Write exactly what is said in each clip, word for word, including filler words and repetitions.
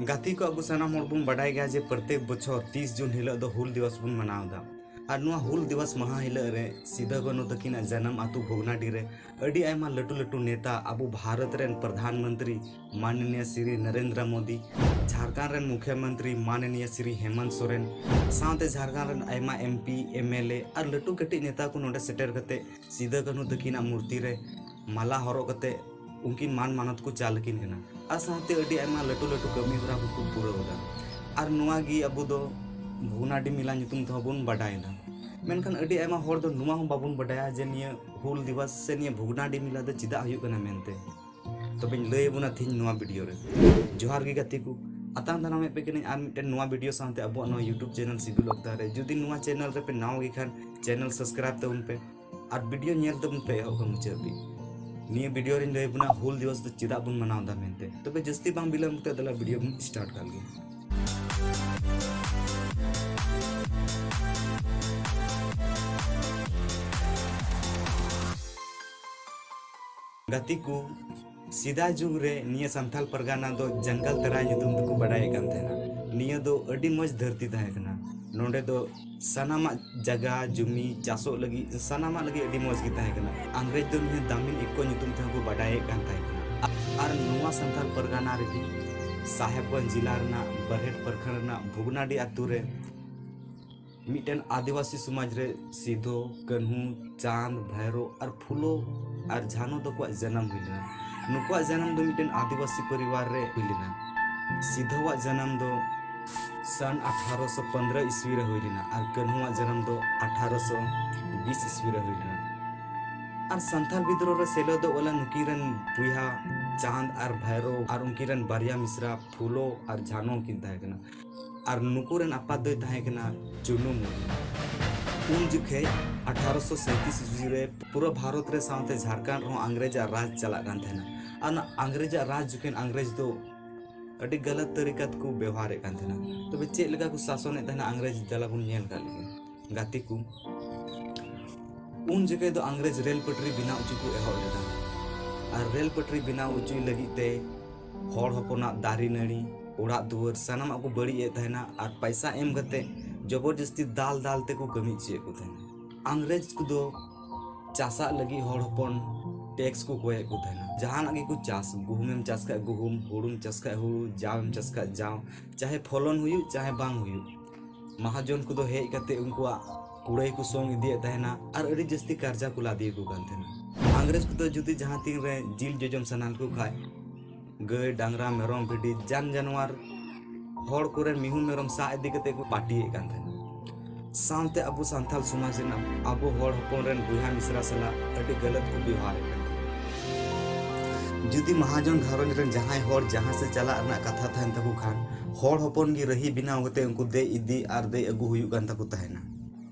ᱜᱟᱛᱮ ᱠᱚ, ᱟᱵᱚ ᱥᱟᱱᱟᱢ ᱦᱚᱲ ᱵᱚᱱ ᱵᱟᱰᱟᱭ ᱜᱮᱭᱟ ᱡᱮ ᱯᱨᱚᱛᱮᱠ ᱵᱚᱪᱷᱚᱨ ᱛᱤᱥ ᱡᱩᱱ ᱦᱤᱞᱳᱜ ᱫᱚ ᱦᱩᱞ ᱫᱤᱵᱚᱥ ᱵᱚᱱ ᱢᱟᱱᱟᱣ ᱮᱫᱟ᱾ ᱟᱨ ᱱᱚᱣᱟ ᱦᱩᱞ ᱫᱤᱵᱚᱥ ᱢᱟᱦᱟ ᱦᱤᱞᱳᱜ ᱨᱮ ᱥᱤᱫᱟᱹ ᱠᱟᱹᱱᱦᱩ ᱛᱟᱹᱠᱤᱱᱟᱜ ᱡᱟᱱᱟᱢ ᱟᱹᱛᱩ ᱵᱷᱚᱜᱽᱱᱟᱰᱤ ᱨᱮ ᱟᱹᱰᱤ ᱟᱭᱢᱟ ᱞᱟᱹᱴᱩ ᱞᱟᱹᱴᱩ ᱱᱮᱛᱟ, ᱟᱵᱚ ᱵᱷᱟᱨᱚᱛ ᱨᱮᱱ ᱯᱨᱚᱫᱷᱟᱱ ᱢᱚᱱᱛᱨᱤ ᱢᱟᱱᱱᱤᱭᱟ ᱥᱨᱤ ᱱᱚᱨᱮᱱᱫᱨᱚ ᱢᱳᱫᱤ, ᱡᱷᱟᱲᱠᱷᱚᱸᱰ ᱨᱮᱱ ᱢᱩᱠᱷᱭᱚ ᱢᱚᱱᱛᱨᱤ ᱢᱟᱱᱱᱤᱭᱟ ᱥᱨᱤ ᱦᱮᱢᱚᱱᱛ ᱥᱚᱨᱮᱱ, ᱥᱟᱶᱛᱮ ᱡᱷᱟᱲᱠᱷᱚᱸᱰ ᱨᱮᱱ ᱟᱭᱢᱟ M P, M L A ᱟᱨ ᱞᱟᱹᱴᱩ ᱠᱟᱹᱴᱤᱡ ᱱᱮᱛᱟ ᱠᱚ ᱱᱚᱰᱮ ᱥᱮᱴᱮᱨ ᱠᱟᱛᱮ ᱥᱤᱫᱟᱹ ᱠᱟᱹᱱᱦᱩ ᱛᱟᱹᱠᱤᱱᱟᱜ ᱢᱩᱨᱛᱤ ᱨᱮ ᱢᱟᱞᱟ ᱦᱚᱨᱚᱜ ᱠᱟᱛᱮ ᱩᱱᱠᱤᱱ ᱢᱟᱱ ᱢᱟᱱᱚᱛ ᱠᱚ ᱪᱟᱞ ᱟᱹᱠᱤᱱ ᱠᱟᱱᱟ᱾ ᱟᱨ ᱥᱟᱶᱛᱮ ᱟᱹᱰᱤ ᱟᱭᱢᱟ ᱞᱟᱹᱴᱩ ᱞᱟᱹᱴᱩ ᱠᱟᱹᱢᱤ ᱦᱚᱨᱟ ᱠᱚᱠᱚ ᱯᱩᱨᱟᱹᱣ ᱮᱫᱟ᱾ ᱟᱨ ᱱᱚᱣᱟ ᱜᱮ ᱟᱵᱚ ᱫᱚ ᱵᱷᱚᱜᱽᱱᱟᱰᱤ ᱢᱮᱞᱟ ᱧᱩᱛᱩᱢ ᱛᱮᱦᱚᱸ ᱵᱚᱱ ᱵᱟᱰᱟᱭ ᱮᱫᱟ᱾ ᱢᱮᱱᱠᱷᱟᱱ ᱟᱹᱰᱤ ᱟᱭᱢᱟ ᱦᱚᱲ ᱫᱚ ᱱᱚᱣᱟ ᱦᱚᱸ ᱵᱟᱵᱚᱱ ᱵᱟᱰᱟᱭᱟ ᱡᱮ ᱱᱤᱭᱟᱹ ᱦᱩᱞ ᱫᱤᱵᱚᱥ ᱥᱮ ᱱᱤᱭᱟᱹ ᱵᱷᱚᱜᱽᱱᱟᱰᱤ ᱢᱮᱞᱟ ᱫᱚ ᱪᱮᱫᱟᱜ ᱦᱩᱭᱩᱜ ᱠᱟᱱᱟ ᱢᱮᱱᱛᱮ ᱛᱚᱵᱮᱧ ᱞᱟᱹᱭ ᱟᱵᱚᱱᱟ ᱛᱤᱦᱤᱧ ᱱᱚᱣᱟ ᱵᱷᱤᱰᱤᱭᱳ ᱨᱮ᱾ ᱡᱚᱦᱟᱨ ᱜᱮ ᱜᱟᱛᱮ ᱠᱚ, ᱟᱛᱟᱝ ᱫᱟᱨᱟᱢᱮᱫ ᱯᱮ ᱠᱟᱹᱱᱟᱹᱧ ᱟᱨ ᱢᱤᱫᱴᱮᱱ ᱱᱚᱣᱟ ᱵᱷᱤᱰᱤᱭᱳ ᱥᱟᱶᱛᱮ ᱟᱵᱚᱣᱟᱜ ᱱᱚᱣᱟ YouTube ᱪᱮᱱᱮᱞ ᱥᱤᱵᱤᱞ ᱚᱠᱛᱟ ᱨᱮ᱾ ᱡᱩᱫᱤ ᱱᱚᱣᱟ ᱪᱮᱱᱮᱞ ᱨᱮᱯᱮ ᱱᱟᱣᱟ ᱜᱮ ᱠᱷᱟᱱ ᱪᱮᱱᱮᱞ ᱥᱟᱵᱥᱠᱨᱟᱭᱤᱵ ᱛᱟᱵᱚᱱ ᱯᱮ ᱟᱨ ᱵᱷᱤᱰᱤᱭᱳ ᱧᱮᱞ ᱛᱟᱵᱚᱱ ᱯᱮ ᱮᱦᱚᱵ ᱠᱷᱚᱱ ᱢᱩᱪᱟᱹᱫ ᱦᱟᱹᱵᱤᱡ᱾ ᱱᱤᱭᱟᱹ ᱵᱷᱤᱰᱤᱭᱳ ᱨᱮᱧ ᱞᱟᱹᱭ ᱟᱵᱚᱱᱟ ᱦᱩᱞ ᱫᱤᱵᱚᱥ ᱫᱚ ᱪᱮᱫᱟᱜ ᱵᱚᱱ ᱢᱟᱱᱟᱣ ᱮᱫᱟ ᱢᱮᱱᱛᱮ᱾ ᱛᱚᱵᱮ ᱡᱟᱹᱥᱛᱤ ᱵᱟᱝ ᱵᱤᱞᱚᱢ ᱠᱟᱛᱮ ᱫᱮᱞᱟ ᱵᱷᱤᱰᱤᱭᱳ ᱵᱚᱱ ᱥᱴᱟᱨᱴ ᱠᱟᱜ ᱞᱮᱜᱮ᱾ ᱜᱟᱛᱮ ᱠᱚ, ᱥᱮᱫᱟᱭ ᱡᱩᱜᱽ ᱨᱮ ᱱᱤᱭᱟᱹ ᱥᱟᱱᱛᱟᱞ ᱯᱟᱨᱜᱟᱱᱟ ᱫᱚ ᱡᱟᱝᱜᱟᱞ ᱛᱟᱨᱟᱭ ᱧᱩᱛᱩᱢ ᱛᱮᱠᱚ ᱵᱟᱰᱟᱭᱮᱫ ᱠᱟᱱ ᱛᱟᱦᱮᱱᱟ᱾ ᱱᱤᱭᱟᱹ ᱫᱚ ᱟᱹᱰᱤ ᱢᱚᱡᱽ ᱫᱷᱟᱹᱨᱛᱤ ᱛᱟᱦᱮᱸ ᱠᱟᱱᱟ᱾ ᱱᱚᱰᱮ ᱫᱚ ᱥᱟᱱᱟᱢᱟᱜ ᱡᱟᱭᱜᱟ ᱡᱩᱢᱤ ᱪᱟᱥᱚᱜ ᱞᱟᱹᱜᱤᱫ, ᱥᱟᱱᱟᱢᱟᱜ ᱞᱟᱹᱜᱤᱫ ᱟᱹᱰᱤ ᱢᱚᱡᱽ ᱜᱮ ᱛᱟᱦᱮᱸ ᱠᱟᱱᱟ᱾ ᱤᱝᱨᱮᱡᱽ ᱫᱚ ᱱᱤᱭᱟᱹ ᱫᱟᱢᱤᱱ ᱤᱠᱳ ᱧᱩᱛᱩᱢ ᱛᱮᱦᱚᱸ ᱠᱚ ᱵᱟᱰᱟᱭᱮᱫ ᱠᱟᱱ ᱛᱟᱦᱮᱸ ᱠᱟᱱᱟ᱾ ᱟᱨ ᱱᱚᱣᱟ ᱥᱟᱱᱛᱟᱞ ᱯᱟᱨᱜᱟᱱᱟ ᱨᱮᱜᱮ ᱥᱟᱦᱮᱵᱽᱜᱚᱸᱡᱽ ᱡᱮᱞᱟ ᱨᱮᱱᱟᱜ ᱵᱟᱨᱦᱮᱴ ᱯᱨᱚᱠᱷᱚᱸᱰ ᱨᱮᱱᱟᱜ ᱵᱷᱩᱜᱽᱱᱟᱰᱤ ᱟᱛᱳ ᱨᱮ ᱢᱤᱫᱴᱮᱱ ᱟᱹᱫᱤᱵᱟᱹᱥᱤ ᱥᱚᱢᱟᱡᱽ ᱨᱮ ᱥᱤᱫᱷᱳ, ᱠᱟᱹᱱᱦᱩ, ᱪᱟᱸᱫᱽ, ᱵᱷᱟᱭᱨᱳ ᱟᱨ ᱯᱷᱩᱞᱳ ᱟᱨ ᱡᱷᱟᱱᱳ ᱛᱟᱠᱚᱣᱟᱜ ᱡᱟᱱᱟᱢ ᱦᱩᱭ ᱞᱮᱱᱟ᱾ ᱱᱩᱠᱩᱣᱟᱜ ᱡᱟᱱᱟᱢ ᱫᱚ ᱢᱤᱫᱴᱮᱱ ᱟᱹᱫᱤᱵᱟᱹᱥᱤ ᱯᱚᱨᱤᱵᱟᱨ ᱨᱮ ᱦᱩᱭ ᱞᱮᱱᱟ᱾ ᱥᱤᱫᱷᱳᱣᱟᱜ ᱡᱟᱱᱟᱢ ᱫᱚ ᱥᱟᱱ ᱟᱴᱷᱟᱨᱚᱥᱚ ᱯᱚᱱᱫᱽᱨᱚ ᱤᱥᱣᱤ ᱨᱮ ᱦᱩᱭ ᱞᱮᱱᱟ ᱟᱨ ᱠᱟᱹᱱᱦᱩᱣᱟᱜ ᱡᱟᱱᱟᱢ ᱫᱚ ᱟᱴᱷᱟᱨᱚᱥᱚ ᱵᱤᱥ ᱤᱥᱣᱤ ᱨᱮ ᱦᱩᱭ ᱞᱮᱱᱟ᱾ ᱟᱨ ᱥᱟᱱᱛᱟᱲ ᱵᱤᱫᱽᱨᱳᱦᱚ ᱨᱮ ᱥᱮᱞᱮᱫᱚᱜ ᱣᱟᱞᱟ ᱱᱩᱠᱤᱱ ᱨᱮᱱ ᱵᱚᱭᱦᱟ ᱪᱟᱸᱫᱽ ᱟᱨ ᱵᱷᱟᱭᱨᱳ ᱟᱨ ᱩᱱᱠᱤᱱ ᱨᱮᱱ ᱵᱟᱨᱭᱟ ᱢᱤᱥᱨᱟ ᱯᱷᱩᱞᱳ ᱟᱨ ᱡᱷᱟᱱᱳ ᱠᱤᱱ ᱛᱟᱦᱮᱸ ᱠᱟᱱᱟ᱾ ᱟᱨ ᱱᱩᱠᱩ ᱨᱮᱱ ᱟᱯᱟᱛ ᱫᱚᱭ ᱛᱟᱦᱮᱸ ᱠᱟᱱᱟ ᱪᱩᱱᱩ ᱢᱩᱨᱢᱩ᱾ ᱩᱱ ᱡᱚᱠᱷᱮᱡ ᱟᱴᱷᱟᱨᱚᱥᱚ ᱥᱟᱸᱭᱛᱨᱤᱥ ᱤᱥᱣᱤ ᱨᱮ ᱯᱩᱨᱟᱹ ᱵᱷᱟᱨᱚᱛ ᱨᱮ ᱥᱟᱶᱛᱮ ᱡᱷᱟᱲᱠᱷᱚᱸᱰ ᱨᱮᱦᱚᱸ ᱤᱝᱨᱮᱡᱽ ᱟᱜ ᱨᱟᱡᱽ ᱪᱟᱞᱟᱜ ᱠᱟᱱ ᱛᱟᱦᱮᱱᱟ᱾ ᱟᱨ ᱚᱱᱟ ᱤᱝᱨᱮᱡᱽ ᱟᱜ ᱨᱟᱡᱽ ᱡᱚᱠᱷᱮᱡ ᱤᱝᱨᱮᱡᱽ ᱫᱚ ᱟᱹᱰᱤ ᱜᱟᱞᱟᱛ ᱛᱟᱹᱨᱤᱠᱟ ᱛᱮᱠᱚ ᱵᱮᱣᱦᱟᱨᱮᱫ ᱠᱟᱱ ᱛᱟᱦᱮᱱᱟ᱾ ᱛᱚᱵᱮ ᱪᱮᱫ ᱞᱮᱠᱟ ᱠᱚ ᱥᱟᱥᱚᱱᱮᱫ ᱛᱟᱦᱮᱱᱟ ᱤᱝᱨᱮᱡᱽ, ᱫᱮᱞᱟ ᱵᱚᱱ ᱧᱮᱞ ᱠᱟᱜ ᱞᱮᱜᱮ᱾ ᱜᱟᱛᱮ ᱠᱚ, ᱩᱱ ᱡᱚᱠᱷᱮᱡ ᱫᱚ ᱤᱝᱨᱮᱡᱽ ᱨᱮᱞ ᱯᱟᱹᱴᱨᱤ ᱵᱮᱱᱟᱣ ᱦᱚᱪᱚ ᱠᱚ ᱮᱦᱚᱵ ᱞᱮᱫᱟ᱾ ᱟᱨ ᱨᱮᱞ ᱯᱟᱹᱴᱨᱤ ᱵᱮᱱᱟᱣ ᱦᱚᱪᱚᱭ ᱞᱟᱹᱜᱤᱫ ᱛᱮ ᱦᱚᱲ ᱦᱚᱯᱚᱱᱟᱜ ᱫᱟᱨᱮ ᱱᱟᱹᱲᱤ ᱚᱲᱟᱜ ᱫᱩᱣᱟᱹᱨ ᱥᱟᱱᱟᱢᱟᱜ ᱠᱚ ᱵᱟᱹᱲᱤᱡ ᱮᱫ ᱛᱟᱦᱮᱱᱟ ᱟᱨ ᱯᱟᱭᱥᱟ ᱮᱢ ᱠᱟᱛᱮ ᱡᱚᱵᱚᱨᱡᱚᱥᱛᱤ ᱫᱟᱞ ᱫᱟᱞ ᱛᱮᱠᱚ ᱠᱟᱹᱢᱤ ᱦᱚᱪᱚᱭᱮᱫ ᱠᱚ ᱛᱟᱦᱮᱱᱟ᱾ ᱤᱝᱨᱮᱡᱽ ᱠᱚᱫᱚ ᱪᱟᱥᱟᱜ ᱞᱟᱹᱜᱤᱫ ᱦᱚᱲ ᱦᱚᱯᱚᱱ ᱴᱮᱠᱥ ᱠᱚ ᱠᱚᱭᱮᱫ ᱠᱚ ᱛᱟᱦᱮᱱᱟ᱾ ᱡᱟᱦᱟᱱᱟᱜ ᱜᱮᱠᱚ ᱪᱟᱥ, ᱜᱩᱦᱩᱢᱮᱢ ᱪᱟᱥ ᱠᱷᱟᱡ ᱜᱩᱦᱩᱢ, ᱦᱩᱲᱩᱢ ᱪᱟᱥ ᱠᱷᱟᱡ ᱦᱩᱲᱩ, ᱡᱟᱣᱮᱢ ᱪᱟᱥ ᱠᱷᱟᱡ ᱡᱟᱣ, ᱪᱟᱦᱮ ᱯᱷᱚᱞᱚᱱ ᱦᱩᱭᱩᱜ ᱪᱟᱦᱮ ᱵᱟᱝ ᱦᱩᱭᱩᱜ, ᱢᱟᱦᱟᱡᱚᱱ ᱠᱚᱫᱚ ᱦᱮᱡ ᱠᱟᱛᱮ ᱩᱱᱠᱩᱣᱟᱜ ᱠᱩᱲᱟᱹᱭ ᱠᱚ ᱥᱚᱝ ᱤᱫᱤᱭᱮᱫ ᱛᱟᱦᱮᱱᱟ ᱟᱨ ᱟᱹᱰᱤ ᱡᱟᱹᱥᱛᱤ ᱠᱟᱨᱡᱟ ᱠᱚ ᱞᱟᱫᱮᱭᱟᱠᱚ ᱠᱟᱱ ᱛᱟᱦᱮᱱᱟ᱾ ᱤᱝᱨᱮᱡᱽ ᱠᱚᱫᱚ ᱡᱩᱫᱤ ᱡᱟᱦᱟᱸ ᱛᱤᱱ ᱨᱮ ᱡᱤᱞ ᱡᱚᱡᱚᱢ ᱥᱟᱱᱟ ᱞᱮᱠᱚ ᱠᱷᱟᱡ, ᱜᱟᱹᱭ, ᱰᱟᱝᱨᱟ, ᱢᱮᱨᱚᱢ, ᱵᱷᱤᱰᱤ, ᱡᱟᱱ ᱡᱟᱱᱣᱟᱨ, ᱦᱚᱲ ᱠᱚᱨᱮᱱ ᱢᱤᱦᱩ ᱢᱮᱨᱚᱢ ᱥᱟᱵ ᱤᱫᱤ ᱠᱟᱛᱮ ᱠᱚ ᱯᱟᱹᱴᱤᱭᱮᱫ ᱠᱟᱱ ᱛᱟᱦᱮᱱᱟ᱾ ᱥᱟᱶᱛᱮ ᱟᱵᱚ ᱥᱟᱱᱛᱟᱲ ᱥᱚᱢᱟᱡᱽ ᱨᱮᱱᱟᱜ ᱟᱵᱚ ᱦᱚᱲ ᱦᱚᱯᱚᱱ ᱨᱮᱱ ᱵᱚᱭᱦᱟ ᱢᱤᱥᱨᱟ ᱥᱟᱞᱟᱜ ᱟᱹᱰᱤ ᱜᱟᱹᱞᱟᱹᱛ ᱠᱚ ᱵᱮᱣᱦᱟᱨᱮᱫ ᱠᱟᱱ ᱛᱟᱦᱮᱱᱟ᱾ ᱡᱩᱫᱤ ᱢᱟᱦᱟᱡᱚᱱ ᱜᱷᱟᱨᱚᱸᱡᱽ ᱨᱮᱱ ᱡᱟᱦᱟᱸᱭ ᱦᱚᱲ ᱡᱟᱦᱟᱸ ᱥᱮᱫ ᱪᱟᱞᱟᱜ ᱨᱮᱱᱟᱜ ᱠᱟᱛᱷᱟ ᱛᱟᱦᱮᱱ ᱛᱟᱠᱚ ᱠᱷᱟᱱ, ᱦᱚᱲ ᱦᱚᱯᱚᱱ ᱜᱮ ᱨᱟᱹᱦᱤ ᱵᱮᱱᱟᱣ ᱠᱟᱛᱮ ᱩᱱᱠᱩ ᱫᱮᱡ ᱤᱫᱤ ᱟᱨ ᱫᱮᱡ ᱟᱹᱜᱩ ᱦᱩᱭᱩᱜ ᱠᱟᱱ ᱛᱟᱠᱚ ᱛᱟᱦᱮᱱᱟ᱾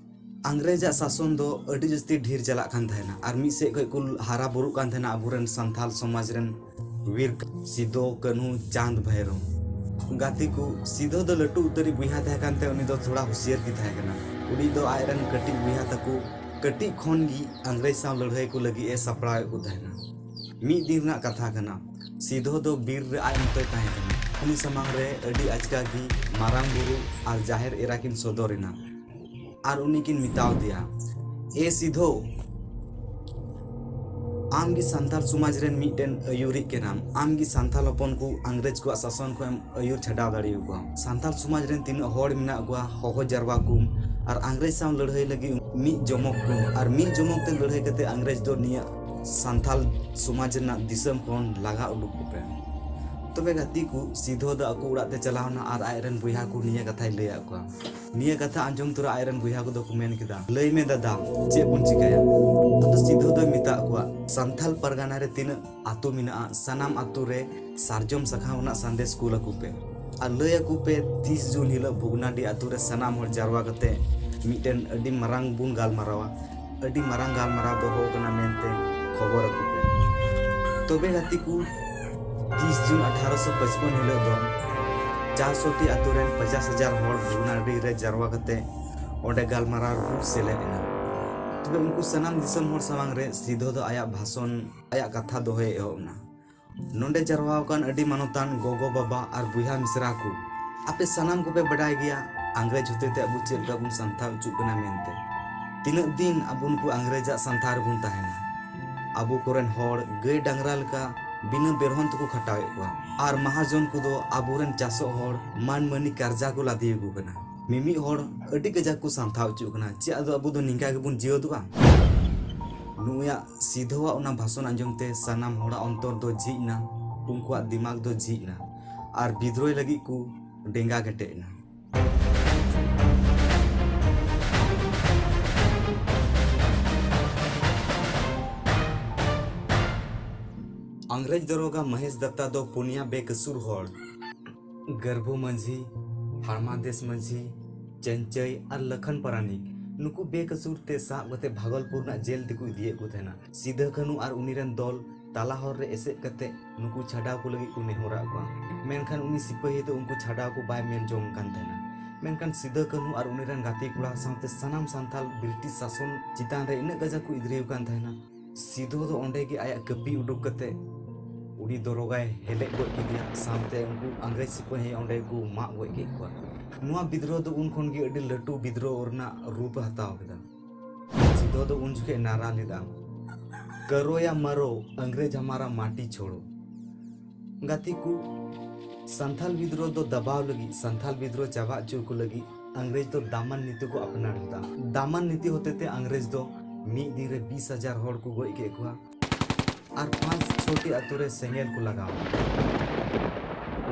ᱤᱝᱨᱮᱡᱽ ᱟᱜ ᱥᱟᱥᱚᱱ ᱫᱚ ᱟᱹᱰᱤ ᱡᱟᱹᱥᱛᱤ ᱰᱷᱮᱨ ᱪᱟᱞᱟᱜ ᱠᱟᱱ ᱛᱟᱦᱮᱱᱟ ᱟᱨ ᱢᱤᱫ ᱥᱮᱫ ᱠᱷᱚᱱ ᱠᱚ ᱦᱟᱨᱟ ᱵᱩᱨᱩᱜ ᱠᱟᱱ ᱛᱟᱦᱮᱱᱟ ᱟᱵᱚᱨᱮᱱ ᱥᱟᱱᱛᱟᱞ ᱥᱚᱢᱟᱡᱽ ᱨᱮᱱ ᱵᱤᱨ ᱥᱤᱫᱚ, ᱠᱟᱹᱱᱦᱩ, ᱪᱟᱸᱫᱽ, ᱵᱷᱟᱭᱨᱳ᱾ ᱜᱟᱛᱮ ᱠᱚ, ᱥᱤᱫᱚ ᱫᱚ ᱞᱟᱹᱴᱩ ᱩᱛᱟᱹᱨᱤᱡ ᱵᱚᱭᱦᱟ ᱛᱟᱦᱮᱸ ᱠᱟᱱᱛᱮ ᱩᱱᱤ ᱫᱚ ᱛᱷᱚᱲᱟ ᱦᱩᱥᱤᱭᱟᱹᱨ ᱜᱮ ᱛᱟᱦᱮᱸ ᱠᱟᱱᱟ᱾ ᱩᱱᱤ ᱫᱚ ᱟᱡ ᱨᱮᱱ ᱠᱟᱹᱴᱤᱡ ᱵᱚᱭᱦᱟ ᱛᱟᱠᱚ ᱠᱟᱹᱴᱤᱡ ᱠᱷᱚᱱ ᱜᱮ ᱤᱝᱨᱮᱡᱽ ᱥᱟᱶ ᱞᱟᱹᱲᱦᱟᱹᱭ ᱠᱚ ᱞᱟᱹᱜᱤᱫ ᱮ ᱥᱟᱯᱲᱟᱣᱮᱫ ᱠᱚ ᱛᱟᱦᱮᱱᱟ᱾ ᱢᱤᱫ ᱫᱤᱱ ᱨᱮᱱᱟᱜ ᱠᱟᱛᱷᱟ ᱠᱟᱱᱟ, ᱥᱤᱫᱚ ᱫᱚ ᱵᱤᱨ ᱨᱮ ᱟᱡ ᱢᱚᱛᱚᱭ ᱛᱟᱦᱮᱸ ᱠᱟᱱᱟ᱾ ᱩᱱᱤ ᱥᱟᱢᱟᱝ ᱨᱮ ᱟᱹᱰᱤ ᱟᱪᱠᱟ ᱜᱮ ᱢᱟᱨᱟᱝ ᱵᱩᱨᱩ ᱟᱨ ᱡᱟᱦᱮᱨ ᱮᱨᱟ ᱠᱤᱱ ᱥᱚᱫᱚᱨ ᱮᱱᱟ᱾ ᱟᱨ ᱩᱱᱤ ᱠᱤᱱ ᱢᱮᱛᱟᱣ ᱫᱮᱭᱟ, "ᱮ ᱥᱤᱫᱷᱳ, ᱟᱢ ᱜᱮ ᱥᱟᱱᱛᱟᱲ ᱥᱚᱢᱟᱡᱽ ᱨᱮᱱ ᱢᱤᱫᱴᱮᱱ ᱟᱹᱭᱩᱨᱤᱡ ᱠᱟᱱᱟᱢ᱾ ᱟᱢ ᱜᱮ ᱥᱟᱱᱛᱟᱲ ᱦᱚᱯᱚᱱ ᱠᱚ ᱤᱝᱨᱮᱡᱽ ᱠᱚᱣᱟᱜ ᱥᱟᱥᱚᱱ ᱠᱷᱚᱱ ᱮᱢ ᱟᱹᱭᱩᱨ ᱪᱷᱟᱰᱟᱣ ᱫᱟᱲᱮᱭᱟᱠᱚᱣᱟ᱾ ᱥᱟᱱᱛᱟᱲ ᱥᱚᱢᱟᱡᱽ ᱨᱮᱱ ᱛᱤᱱᱟᱹᱜ ᱦᱚᱲ ᱢᱮᱱᱟᱜ ᱠᱚᱣᱟ, ᱦᱚᱦᱚ ᱡᱟᱨᱣᱟ ᱠᱚᱢ ᱟᱨ ᱤᱝᱨᱮᱡᱽ ᱥᱟᱶ ᱞᱟᱹᱲᱦᱟᱹᱭ ᱞᱟᱹᱜᱤᱫ ᱢᱤᱫ ᱡᱚᱢᱚᱠ ᱠᱚᱢ᱾ ᱟᱨ ᱢᱤᱫ ᱡᱚᱢᱚᱠ ᱛᱮ ᱞᱟᱹᱲᱦᱟᱹᱭ ᱠᱟᱛᱮ ᱤᱝᱨᱮᱡᱽ ᱫᱚ ᱱᱤᱭᱟᱹ ᱥᱟᱱᱛᱟᱲ ᱥᱚᱢᱟᱡᱽ ᱨᱮᱱᱟᱜ ᱫᱤᱥᱚᱢ ᱠᱷᱚᱱ ᱞᱟᱜᱟ ᱩᱰᱩᱠ ᱠᱚᱯᱮ᱾" ᱛᱚᱵᱮ ᱜᱟᱛᱮ ᱠᱚ, ᱥᱤᱫᱷᱳ ᱫᱚ ᱟᱠᱚ ᱚᱲᱟᱜ ᱛᱮ ᱪᱟᱞᱟᱣ ᱮᱱᱟ ᱟᱨ ᱟᱡ ᱨᱮᱱ ᱵᱚᱭᱦᱟ ᱠᱚ ᱱᱤᱭᱟᱹ ᱠᱟᱛᱷᱟᱭ ᱞᱟᱹᱭᱟᱫ ᱠᱚᱣᱟ᱾ ᱱᱤᱭᱟᱹ ᱠᱟᱛᱷᱟ ᱟᱸᱡᱚᱢ ᱛᱚᱨᱟ ᱟᱡ ᱨᱮᱱ ᱵᱚᱭᱦᱟ ᱠᱚᱫᱚ ᱠᱚ ᱢᱮᱱ ᱠᱮᱫᱟ, "ᱞᱟᱹᱭ ᱢᱮ ᱫᱟᱫᱟ, ᱪᱮᱫ ᱵᱚᱱ ᱪᱤᱠᱟᱹᱭᱟ?" ᱟᱫᱚ ᱥᱤᱫᱷᱳ ᱫᱚᱭ ᱢᱮᱛᱟᱫ ᱠᱚᱣᱟ, "ᱥᱟᱱᱛᱷᱟᱞ ᱯᱟᱨᱜᱟᱱᱟ ᱨᱮ ᱛᱤᱱᱟᱹᱜ ᱟᱛᱳ ᱢᱮᱱᱟᱜᱼᱟ, ᱥᱟᱱᱟᱢ ᱟᱛᱳ ᱨᱮ ᱥᱟᱨᱡᱚᱢ ᱥᱟᱠᱟᱢ ᱨᱮᱱᱟᱜ ᱥᱟᱸᱫᱮᱥ ᱠᱩᱞ ᱟᱠᱚ ᱯᱮ ᱟᱨ ᱞᱟᱹᱭ ᱟᱠᱚ ᱯᱮ, ᱛᱤᱥ ᱡᱩᱱ ᱦᱤᱞᱳᱜ ᱵᱷᱚᱜᱽᱱᱟᱰᱤ ᱟᱛᱳ ᱨᱮ ᱥᱟᱱᱟᱢ ᱦᱚᱲ ᱡᱟᱨᱣᱟ ᱠᱟᱛᱮ ᱢᱤᱫᱴᱮᱱ ᱟᱹᱰᱤ ᱢᱟᱨᱟᱝ ᱵᱚᱱ ᱜᱟᱞᱢᱟᱨᱟᱣᱟ, ᱟᱹᱰᱤ ᱢᱟᱨᱟᱝ ᱜᱟᱞᱢᱟᱨᱟᱣ ᱫᱚᱦᱚ ᱟᱠᱟᱱᱟ ᱢᱮᱱᱛᱮ ᱠᱷᱚᱵᱚᱨ ᱟᱠᱚ ᱯᱮ᱾" ᱛᱚᱵᱮ ᱜᱟᱛᱮ ᱠᱚ, ᱛᱤᱥ ᱡᱩᱱ ᱟᱴᱷᱟᱨᱚᱥᱚ ᱯᱟᱸᱪᱯᱚᱱ ᱦᱤᱞᱳᱜ ᱫᱚ ᱪᱟᱨᱥᱚᱴᱤ ᱟᱛᱳ ᱨᱮᱱ ᱯᱚᱪᱟᱥ ᱦᱟᱡᱟᱨ ᱦᱚᱲ ᱵᱷᱚᱜᱽᱱᱟᱰᱤ ᱨᱮ ᱡᱟᱨᱣᱟ ᱠᱟᱛᱮ ᱚᱸᱰᱮ ᱜᱟᱞᱢᱟᱨᱟᱣ ᱨᱮᱠᱚ ᱥᱮᱞᱮᱫ ᱮᱱᱟ᱾ ᱛᱚᱵᱮ ᱩᱱᱠᱩ ᱥᱟᱱᱟᱢ ᱫᱤᱥᱚᱢ ᱦᱚᱲ ᱥᱟᱢᱟᱝ ᱨᱮ ᱥᱤᱫᱷᱳ ᱫᱚ ᱟᱭᱟᱜ ᱵᱷᱟᱥᱚᱱ, ᱟᱭᱟᱜ ᱠᱟᱛᱷᱟ ᱫᱚᱦᱚᱭ ᱮᱦᱚᱵ ᱮᱱᱟ᱾ ᱱᱚᱰᱮ ᱡᱟᱨᱣᱟ ᱟᱠᱟᱱ ᱟᱹᱰᱤ ᱢᱟᱱᱚᱛᱟᱱ ᱜᱚᱜᱚ ᱵᱟᱵᱟ ᱟᱨ ᱵᱚᱭᱦᱟ ᱢᱤᱥᱨᱟ ᱠᱚ, ᱟᱯᱮ ᱥᱟᱱᱟᱢ ᱠᱚᱯᱮ ᱵᱟᱰᱟᱭ ᱜᱮᱭᱟ ᱤᱝᱨᱮᱡᱽ ᱦᱚᱛᱮᱛᱮ ᱟᱵᱚ ᱪᱮᱫ ᱞᱮᱠᱟ ᱵᱚᱱ ᱥᱟᱱᱛᱷᱟ ᱚᱪᱚᱜ ᱠᱟᱱᱟ ᱢᱮᱱᱛᱮ᱾ ᱛᱤᱱᱟᱹᱜ ᱫᱤᱱ ᱟᱵᱚ ᱱᱩᱠᱩ ᱤᱝᱨᱮᱡᱽ ᱟᱜ ᱥᱟᱱᱛᱷᱟ ᱨᱮᱵᱚᱱ ᱛᱟᱦᱮᱱᱟ? ᱟᱵᱚ ᱠᱚᱨᱮᱱ ᱦᱚᱲ ᱜᱟᱹᱭ ᱰᱟᱝᱨᱟ ᱞᱮᱠᱟ ᱵᱤᱱᱟᱹ ᱵᱮᱨᱦᱚᱱ ᱛᱮᱠᱚ ᱠᱷᱟᱴᱟᱣᱮᱫ ᱠᱚᱣᱟ, ᱟᱨ ᱢᱟᱦᱟᱡᱚᱱ ᱠᱚᱫᱚ ᱟᱵᱚᱨᱮᱱ ᱪᱟᱥᱚᱜ ᱦᱚᱲ ᱢᱟᱹᱱ ᱢᱟᱹᱱᱤ ᱠᱟᱨᱡᱟ ᱠᱚ ᱞᱟᱫᱮ ᱟᱠᱚ ᱠᱟᱱᱟ᱾ ᱢᱤᱢᱤᱫ ᱦᱚᱲ ᱟᱹᱰᱤ ᱠᱟᱡᱟᱠ ᱠᱚ ᱥᱟᱱᱛᱷᱟ ᱚᱪᱚᱜ ᱠᱟᱱᱟ᱾ ᱪᱮᱫ ᱟᱫᱚ ᱟᱵᱚ ᱫᱚ ᱱᱤᱝᱠᱟ ᱜᱮᱵᱚᱱ ᱡᱤᱭᱟᱹᱫᱚᱜᱼᱟ? ᱱᱩᱭᱟᱜ ᱥᱤᱫᱷᱳᱣᱟᱜ ᱚᱱᱟ ᱵᱷᱟᱥᱚᱱ ᱟᱸᱡᱚᱢ ᱛᱮ ᱥᱟᱱᱟᱢ ᱦᱚᱲᱟᱜ ᱚᱱᱛᱚᱨ ᱫᱚ ᱡᱷᱤᱡ ᱮᱱᱟ, ᱩᱱᱠᱩᱣᱟᱜ ᱫᱤᱢᱟᱜᱽ ᱫᱚ ᱡᱷᱤᱡ ᱮᱱᱟ, ᱟᱨ ᱵᱤᱫᱽᱨᱳᱦᱤ ᱞᱟᱹᱜᱤᱫ ᱠᱚ ᱰᱮᱸᱜᱟ ᱠᱮᱴᱮᱡ ᱮᱱᱟ᱾ ᱤᱝᱨᱮᱡᱽ ᱫᱟᱨᱚᱜᱟ ᱢᱚᱦᱮᱥ ᱫᱟᱛᱛᱟ ᱫᱚ ᱯᱩᱱᱭᱟ ᱵᱮᱠᱟᱹᱥᱩᱨ ᱦᱚᱲ, ᱜᱟᱹᱨᱵᱷᱩ ᱢᱟᱹᱡᱷᱤ, ᱦᱟᱲᱢᱟ ᱫᱮᱥ ᱢᱟᱹᱡᱷᱤ, ᱪᱮᱱᱪᱟᱹᱭ ᱟᱨ ᱞᱟᱠᱷᱟᱱ ᱯᱟᱨᱟᱱᱤᱠ, ᱱᱩᱠᱩ ᱵᱮᱠᱟᱹᱥᱩᱨ ᱛᱮ ᱥᱟᱵ ᱠᱟᱛᱮ ᱵᱷᱟᱜᱚᱞᱯᱩᱨ ᱨᱮᱱᱟᱜ ᱡᱮᱞ ᱛᱮᱠᱚ ᱤᱫᱤᱭᱮᱫ ᱠᱚ ᱛᱟᱦᱮᱱᱟ᱾ ᱥᱤᱫᱷᱟᱹ ᱠᱟᱹᱱᱦᱩ ᱟᱨ ᱩᱱᱤ ᱨᱮᱱ ᱫᱚᱞ ᱛᱟᱞᱟ ᱦᱚᱨ ᱨᱮ ᱮᱥᱮᱫ ᱠᱟᱛᱮ ᱱᱩᱠᱩ ᱪᱷᱟᱰᱟᱣ ᱠᱚ ᱞᱟᱹᱜᱤᱫ ᱠᱚ ᱱᱮᱦᱚᱨᱟᱫ ᱠᱚᱣᱟ, ᱢᱮᱱᱠᱷᱟᱱ ᱩᱱᱤ ᱥᱤᱯᱟᱹᱦᱤ ᱫᱚ ᱩᱱᱠᱩ ᱪᱷᱟᱰᱟᱣ ᱠᱚ ᱵᱟᱭ ᱢᱮᱱ ᱡᱚᱝ ᱠᱟᱱ ᱛᱟᱦᱮᱱᱟ᱾ ᱢᱮᱱᱠᱷᱟᱱ ᱥᱤᱫᱷᱟᱹ ᱠᱟᱹᱱᱦᱩ ᱟᱨ ᱩᱱᱤ ᱨᱮᱱ ᱜᱟᱛᱮ ᱠᱚᱲᱟ ᱥᱟᱶᱛᱮ ᱥᱟᱱᱟᱢ ᱥᱟᱱᱛᱟᱞ ᱵᱨᱤᱴᱤᱥ ᱥᱟᱥᱚᱱ ᱪᱮᱛᱟᱱ ᱨᱮ ᱤᱱᱟᱹᱜ ᱠᱟᱡᱟᱠ ᱠᱚ ᱤᱫᱽᱨᱟᱹᱣ ᱠᱟᱱ ᱛᱟᱦᱮᱱᱟ᱾ ᱥᱤᱫᱷᱳ ᱫᱚ ᱚᱸᱰᱮ ᱜᱮ ᱟᱭᱟᱜ ᱠᱟᱹᱯᱤ ᱩᱰᱩᱠ ᱠᱟᱛᱮ ᱩᱱᱤ ᱫᱚᱨᱚᱜᱟᱭ ᱦᱮᱞᱮᱡ ᱜᱚᱡ ᱠᱮᱫᱮᱭᱟ, ᱥᱟᱶᱛᱮ ᱩᱱᱠᱩ ᱤᱝᱨᱮᱡᱽ ᱥᱤᱯᱟᱹᱦᱤ ᱚᱸᱰᱮ ᱠᱚ ᱢᱟᱜ ᱜᱚᱡ ᱠᱮᱫ ᱠᱚᱣᱟ᱾ ᱱᱚᱣᱟ ᱵᱤᱫᱽᱨᱳᱦ ᱫᱚ ᱩᱱ ᱠᱷᱚᱱ ᱜᱮ ᱟᱹᱰᱤ ᱞᱟᱹᱴᱩ ᱵᱤᱫᱽᱨᱳᱦ ᱨᱮᱱᱟᱜ ᱨᱩᱯ ᱮ ᱦᱟᱛᱟᱣ ᱠᱮᱫᱟ᱾ ᱥᱤᱫᱷᱳ ᱫᱚ ᱩᱱ ᱡᱚᱠᱷᱮᱡ ᱱᱟᱨᱟ ᱞᱮᱫᱟ, "ᱠᱟᱨᱳ ᱭᱟ ᱢᱟᱨᱳ, ᱤᱝᱨᱮᱡᱽ ᱦᱟᱢᱟᱨᱟ ᱢᱟᱴᱤ ᱪᱷᱳᱲᱳ᱾" ᱜᱟᱛᱮ ᱠᱚ, ᱥᱟᱱᱛᱷᱟᱞ ᱵᱤᱫᱽᱨᱳᱦ ᱫᱚ ᱫᱟᱵᱟᱣ ᱞᱟᱹᱜᱤᱫ, ᱥᱟᱱᱛᱷᱟᱞ ᱵᱤᱫᱽᱨᱳᱦ ᱪᱟᱵᱟ ᱦᱚᱪᱚ ᱠᱚ ᱞᱟᱹᱜᱤᱫ ᱤᱝᱨᱮᱡᱽ ᱫᱚ ᱫᱟᱢᱟᱱ ᱱᱤᱛᱤ ᱠᱚ ᱟᱯᱱᱟᱨ ᱞᱮᱫᱟ᱾ ᱫᱟᱢᱟᱱ ᱱᱤᱛᱤ ᱦᱚᱛᱮᱛᱮ ᱤᱝᱨᱮᱡᱽ ᱫᱚ ᱢᱤᱫ ᱫᱤᱱ ᱨᱮ ᱵᱤᱥ ᱦᱟᱡᱟᱨ ᱦᱚᱲ ᱠᱚ ᱜᱚᱡ ᱠᱮᱫ ᱠᱚᱣᱟ ᱟᱨ ᱯᱟᱸᱪ ᱪᱷᱚᱴᱤ ᱟᱛᱳ ᱨᱮ ᱥᱮᱸᱜᱮᱞ ᱠᱚ ᱞᱟᱜᱟᱣ ᱞᱮᱫᱟ᱾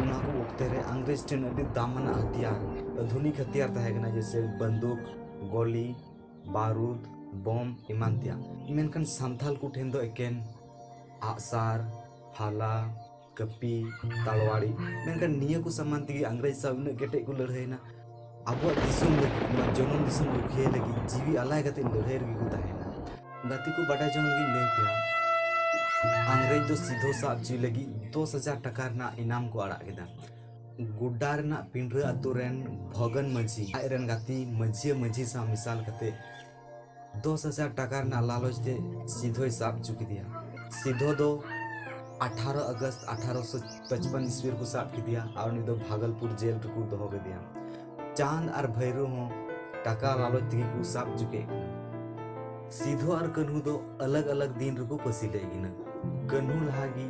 ᱚᱱᱟ ᱠᱚ ᱚᱠᱛᱮ ᱨᱮ ᱤᱝᱨᱮᱡᱽ ᱴᱷᱮᱱ ᱟᱹᱰᱤ ᱫᱟᱢᱟᱱᱟᱜ ᱦᱟᱛᱤᱭᱟᱨ, ᱟᱫᱷᱩᱱᱤᱠ ᱦᱟᱛᱤᱭᱟᱨ ᱛᱟᱦᱮᱸ ᱠᱟᱱᱟ, ᱡᱮᱭᱥᱮ ᱵᱟᱱᱫᱩᱠ, ᱜᱚᱞᱤ, ᱵᱟᱨᱩᱫ, ᱵᱚᱢ ᱮᱢᱟᱱ ᱛᱮᱭᱟᱜ᱾ ᱢᱮᱱᱠᱷᱟᱱ ᱥᱟᱱᱛᱷᱟᱞ ᱠᱚ ᱴᱷᱮᱱ ᱫᱚ ᱮᱠᱮᱱ ᱟᱜᱼᱥᱟᱨ, ᱯᱷᱟᱞᱟ, ᱠᱟᱹᱯᱤ, ᱛᱟᱲᱣᱟᱲᱤ, ᱢᱮᱱᱠᱷᱟᱱ ᱱᱤᱭᱟᱹ ᱠᱚ ᱥᱟᱢᱟᱱ ᱛᱮᱜᱮ ᱤᱝᱨᱮᱡᱽ ᱥᱟᱶ ᱩᱱᱟᱹᱜ ᱠᱮᱴᱮᱡ ᱠᱚ ᱞᱟᱹᱲᱦᱟᱹᱭᱮᱱᱟ᱾ ᱟᱵᱚᱣᱟᱜ ᱫᱤᱥᱚᱢ ᱞᱟᱹᱜᱤᱫ, ᱱᱚᱣᱟ ᱡᱚᱱᱚᱢ ᱫᱤᱥᱚᱢ ᱨᱩᱠᱷᱤᱭᱟᱹ ᱞᱟᱹᱜᱤᱫ ᱡᱤᱣᱤ ᱟᱞᱟᱭ ᱠᱟᱛᱮ ᱞᱟᱹᱲᱦᱟᱹᱭ ᱨᱮᱜᱮ ᱠᱚ ᱛᱟᱦᱮᱸᱱᱟ᱾ ᱜᱟᱛᱮ ᱠᱚ, ᱵᱟᱰᱟᱭ ᱡᱚᱝ ᱞᱟᱹᱜᱤᱫ ᱞᱟᱹᱭ ᱯᱮᱭᱟ, ᱤᱝᱨᱮᱡᱽ ᱫᱚ ᱥᱤᱫᱷᱳ ᱥᱟᱵ ᱦᱚᱪᱚᱭ ᱞᱟᱹᱜᱤᱫ ᱫᱚᱥ ᱦᱟᱡᱟᱨ ᱴᱟᱠᱟ ᱨᱮᱱᱟᱜ ᱤᱱᱟᱢ ᱠᱚ ᱟᱲᱟᱜ ᱠᱮᱫᱟ᱾ ᱜᱳᱰᱰᱟ ᱨᱮᱱᱟᱜ ᱯᱤᱸᱰᱨᱟᱹ ᱟᱛᱳ ᱨᱮᱱ ᱵᱷᱚᱜᱚᱱ ᱢᱟᱹᱡᱷᱤ ᱟᱡ ᱨᱮᱱ ᱜᱟᱛᱮ ᱢᱟᱹᱡᱷᱤᱭᱟᱹ ᱢᱟᱹᱡᱷᱤ ᱥᱟᱶ ᱢᱮᱥᱟᱞ ᱠᱟᱛᱮ ᱫᱚᱥ ᱦᱟᱡᱟᱨ ᱴᱟᱠᱟ ᱨᱮᱱᱟᱜ ᱞᱟᱞᱚᱪ ᱛᱮ ᱥᱤᱫᱷᱳᱭ ᱥᱟᱵ ᱦᱚᱪᱚ ᱠᱮᱫᱮᱭᱟ᱾ ᱥᱤᱫᱷᱳ ᱫᱚ ᱟᱴᱷᱟᱨᱚ ᱟᱜᱚᱥᱴ ᱟᱴᱷᱟᱨᱚᱥᱚ ᱯᱟᱸᱪᱯᱟᱱ ᱤᱥᱣᱤ ᱨᱮᱠᱚ ᱥᱟᱵ ᱠᱮᱫᱮᱭᱟ ᱟᱨ ᱩᱱᱤ ᱫᱚ ᱵᱷᱟᱜᱚᱞᱯᱩᱨ ᱡᱮᱞ ᱨᱮᱠᱚ ᱫᱚᱦᱚ ᱠᱮᱫᱮᱭᱟ᱾ ᱪᱟᱸᱫ ᱟᱨ ᱵᱷᱟᱭᱨᱳ ᱦᱚᱸ ᱴᱟᱠᱟ ᱞᱟᱞᱚᱪ ᱛᱮᱜᱮ ᱠᱚ ᱥᱟᱵ ᱦᱚᱪᱚ ᱠᱮᱫ ᱠᱤᱱᱟ᱾ ᱥᱤᱫᱷᱳ ᱟᱨ ᱠᱟᱹᱱᱦᱩ ᱫᱚ ᱟᱞᱟᱜᱽ ᱟᱞᱟᱜᱽ ᱫᱤᱱ ᱨᱮᱠᱚ ᱯᱟᱹᱥᱤ ᱞᱮᱫ ᱠᱤᱱᱟ᱾ ᱠᱟᱹᱱᱦᱩ ᱞᱟᱦᱟ ᱜᱮ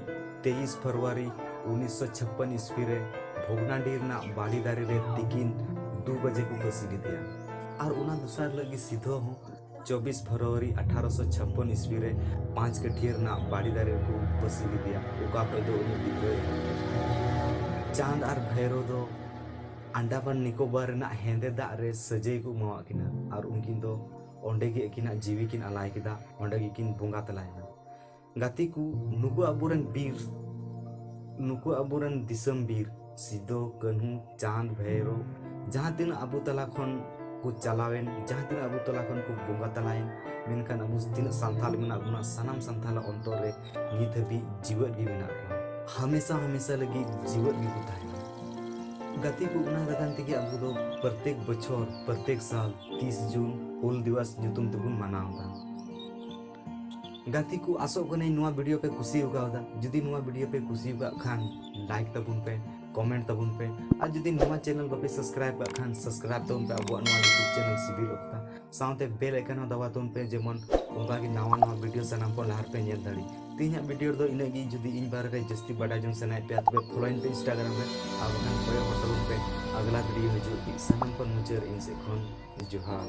ᱛᱮᱭᱤᱥ ᱯᱷᱮᱵᱽᱨᱩᱣᱟᱨᱤ ᱩᱱᱤᱥᱥᱚ ᱪᱷᱟᱯᱯᱟᱱ ᱤᱥᱣᱤ ᱨᱮ ᱵᱷᱚᱜᱽᱱᱟᱰᱤ ᱨᱮᱱᱟᱜ ᱵᱟᱲᱤ ᱫᱟᱨᱮ ᱨᱮ ᱛᱤᱠᱤᱱ ᱫᱩ ᱵᱟᱡᱮ ᱠᱚ ᱯᱟᱹᱥᱤ ᱞᱮᱫᱮᱭᱟ᱾ ᱟᱨ ᱚᱱᱟ ᱫᱚᱥᱟᱨ ᱦᱤᱞᱳᱜ ᱜᱮ ᱥᱤᱫᱷᱳ ᱦᱚᱸ ᱪᱚᱵᱵᱤᱥ ᱯᱷᱮᱵᱽᱨᱩᱣᱟᱨᱤ ᱟᱴᱷᱟᱨᱚᱥᱚ ᱪᱷᱟᱯᱯᱟᱱ ᱤᱥᱣᱤ ᱨᱮ ᱯᱟᱸᱪ ᱠᱟᱹᱴᱷᱤᱭᱟᱹ ᱨᱮᱱᱟᱜ ᱵᱟᱲᱤ ᱫᱟᱨᱮ ᱨᱮᱠᱚ ᱯᱟᱹᱥᱤ ᱞᱮᱫᱮᱭᱟ, ᱚᱠᱟ ᱠᱷᱚᱱ ᱫᱚ ᱩᱱᱤ ᱵᱤᱫᱽᱨᱳᱦᱤ ᱮᱦᱚᱵ ᱞᱮᱱᱟ᱾ ᱪᱟᱸᱫ ᱟᱨ ᱵᱷᱟᱭᱨᱳ ᱫᱚ ᱟᱱᱰᱟᱢᱟᱱ ᱱᱤᱠᱳᱵᱚᱨ ᱨᱮᱱᱟᱜ ᱦᱮᱸᱫᱮ ᱫᱟᱜ ᱨᱮ ᱥᱟᱹᱡᱟᱹᱭ ᱠᱚ ᱮᱢᱟᱣᱟᱫ ᱠᱤᱱᱟ ᱟᱨ ᱩᱱᱠᱤᱱ ᱫᱚ ᱚᱸᱰᱮ ᱜᱮ ᱟᱹᱠᱤᱱᱟᱜ ᱡᱤᱣᱤ ᱠᱤᱱ ᱟᱞᱟᱭ ᱠᱮᱫᱟ, ᱚᱸᱰᱮ ᱜᱮᱠᱤᱱ ᱵᱚᱸᱜᱟ ᱛᱟᱞᱟᱭᱮᱱᱟ᱾ ᱜᱟᱛᱮ ᱠᱚ, ᱱᱩᱠᱩ ᱟᱵᱚᱨᱮᱱ ᱵᱤᱨ, ᱱᱩᱠᱩ ᱟᱵᱚᱨᱮᱱ ᱫᱤᱥᱚᱢ ᱵᱤᱨ ᱥᱤᱫᱷᱳ, ᱠᱟᱹᱱᱦᱩ, ᱪᱟᱸᱫ, ᱵᱷᱟᱭᱨᱳ, ᱡᱟᱦᱟᱸ ᱛᱤᱱᱟᱹᱜ ᱟᱵᱚ ᱛᱟᱞᱟ ᱠᱷᱚᱱ ᱠᱚ ᱪᱟᱞᱟᱣᱮᱱ, ᱡᱟᱦᱟᱸ ᱛᱤᱱᱟᱹᱜ ᱟᱵᱚ ᱛᱟᱞᱟ ᱠᱷᱚᱱ ᱠᱚ ᱵᱚᱸᱜᱟ ᱛᱟᱞᱟᱭᱮᱱ, ᱢᱮᱱᱠᱷᱟᱱ ᱟᱵᱚ ᱛᱤᱱᱟᱹᱜ ᱥᱟᱱᱛᱟᱞ ᱢᱮᱱᱟᱜ ᱵᱚᱱᱟ, ᱥᱟᱱᱟᱢ ᱥᱟᱱᱛᱟᱞᱟᱜ ᱚᱱᱛᱚᱨ ᱨᱮ ᱱᱤᱛ ᱦᱟᱹᱵᱤᱡ ᱡᱤᱣᱮᱫ ᱜᱮ ᱢᱮᱱᱟᱜ ᱠᱚᱣᱟ᱾ ᱦᱟᱢᱮᱥᱟ ᱦᱟᱢᱮᱥᱟ ᱞᱟᱹᱜᱤᱫ ᱡᱤᱣᱮᱫ ᱜᱮᱠᱚ ᱛᱟᱦᱮᱱᱟ᱾ ᱜᱟᱛᱮ ᱠᱚ, ᱚᱱᱟ ᱞᱟᱹᱜᱤᱫ ᱛᱮᱜᱮ ᱟᱵᱚ ᱫᱚ ᱯᱨᱚᱛᱮᱠ ᱵᱚᱪᱷᱚᱨ, ᱯᱨᱚᱛᱮᱠ ᱥᱟᱞ ᱛᱤᱥ ᱡᱩᱱ ᱦᱩᱞ ᱫᱤᱵᱚᱥ ᱧᱩᱛᱩᱢ ᱛᱮᱵᱚᱱ ᱢᱟᱱᱟᱣ ᱮᱫᱟ᱾ ᱜᱟᱛᱮ ᱠᱚ, ᱟᱥᱚᱜ ᱠᱟᱹᱱᱟᱹᱧ ᱱᱚᱣᱟ ᱵᱷᱤᱰᱤᱭᱳ ᱯᱮ ᱠᱩᱥᱤ ᱟᱠᱟᱣᱫᱟ᱾ ᱡᱩᱫᱤ ᱱᱚᱣᱟ ᱵᱷᱤᱰᱤᱭᱳ ᱯᱮ ᱠᱩᱥᱤ ᱟᱠᱟᱫ ᱠᱷᱟᱱ ᱞᱟᱭᱤᱠ ᱛᱟᱵᱚᱱ ᱯᱮ, ᱠᱚᱢᱮᱱᱴ ᱛᱟᱵᱚᱱ ᱯᱮ, ᱟᱨ ᱡᱩᱫᱤ ᱱᱚᱣᱟ ᱪᱮᱱᱮᱞ ᱵᱟᱯᱮ ᱥᱟᱵᱥᱠᱨᱟᱭᱤᱵ ᱠᱟᱜ ᱠᱷᱟᱱ ᱥᱟᱵᱥᱠᱨᱟᱭᱤᱵ ᱛᱟᱵᱚᱱ ᱯᱮ ᱟᱵᱚᱣᱟᱜ ᱱᱚᱣᱟ YouTube ᱪᱮᱱᱮᱞ ᱥᱤᱵᱤᱞ ᱚᱠᱛᱟ, ᱥᱟᱶᱛᱮ ᱵᱮᱞ ᱟᱭᱠᱚᱱ ᱦᱚᱸ ᱫᱟᱵᱟᱣ ᱛᱟᱵᱚᱱ ᱯᱮ, ᱡᱮᱢᱚᱱ ᱚᱱᱠᱟ ᱜᱮ ᱱᱟᱣᱟ ᱱᱟᱣᱟ ᱵᱷᱤᱰᱤᱭᱳ ᱥᱟᱱᱟᱢ ᱠᱷᱚᱱ ᱞᱟᱦᱟ ᱨᱮᱯᱮ ᱧᱮᱞ ᱫᱟᱲᱮ᱾ ᱛᱮᱦᱮᱧᱟᱜ ᱵᱷᱤᱰᱤᱭᱳ ᱨᱮᱫᱚ ᱤᱱᱟᱹᱜ ᱜᱮ᱾ ᱡᱩᱫᱤ ᱤᱧ ᱵᱟᱨᱮ ᱨᱮ ᱡᱟᱹᱥᱛᱤ ᱵᱟᱰᱟᱭ ᱡᱚᱝ ᱥᱟᱱᱟᱭᱮᱫ ᱯᱮᱭᱟ, ᱛᱚᱵᱮ ᱯᱷᱚᱞᱳᱭᱤᱧ ᱯᱮ Instagram ᱨᱮ, ᱟᱨ ᱵᱟᱠᱷᱟᱱ ᱠᱚᱭᱚᱜ ᱦᱚᱨ ᱛᱟᱵᱚᱱ ᱯᱮ ᱟᱜᱽᱞᱟ ᱵᱷᱤᱰᱤᱭᱳ ᱦᱤᱡᱩᱜ ᱞᱟᱹᱜᱤᱫ᱾ ᱥᱟᱱᱟᱢ ᱠᱷᱚᱱ ᱢᱩᱪᱟᱹᱫ ᱤᱧ ᱥᱮᱫ ᱠᱷᱚᱱ ᱡᱚᱦᱟᱨ᱾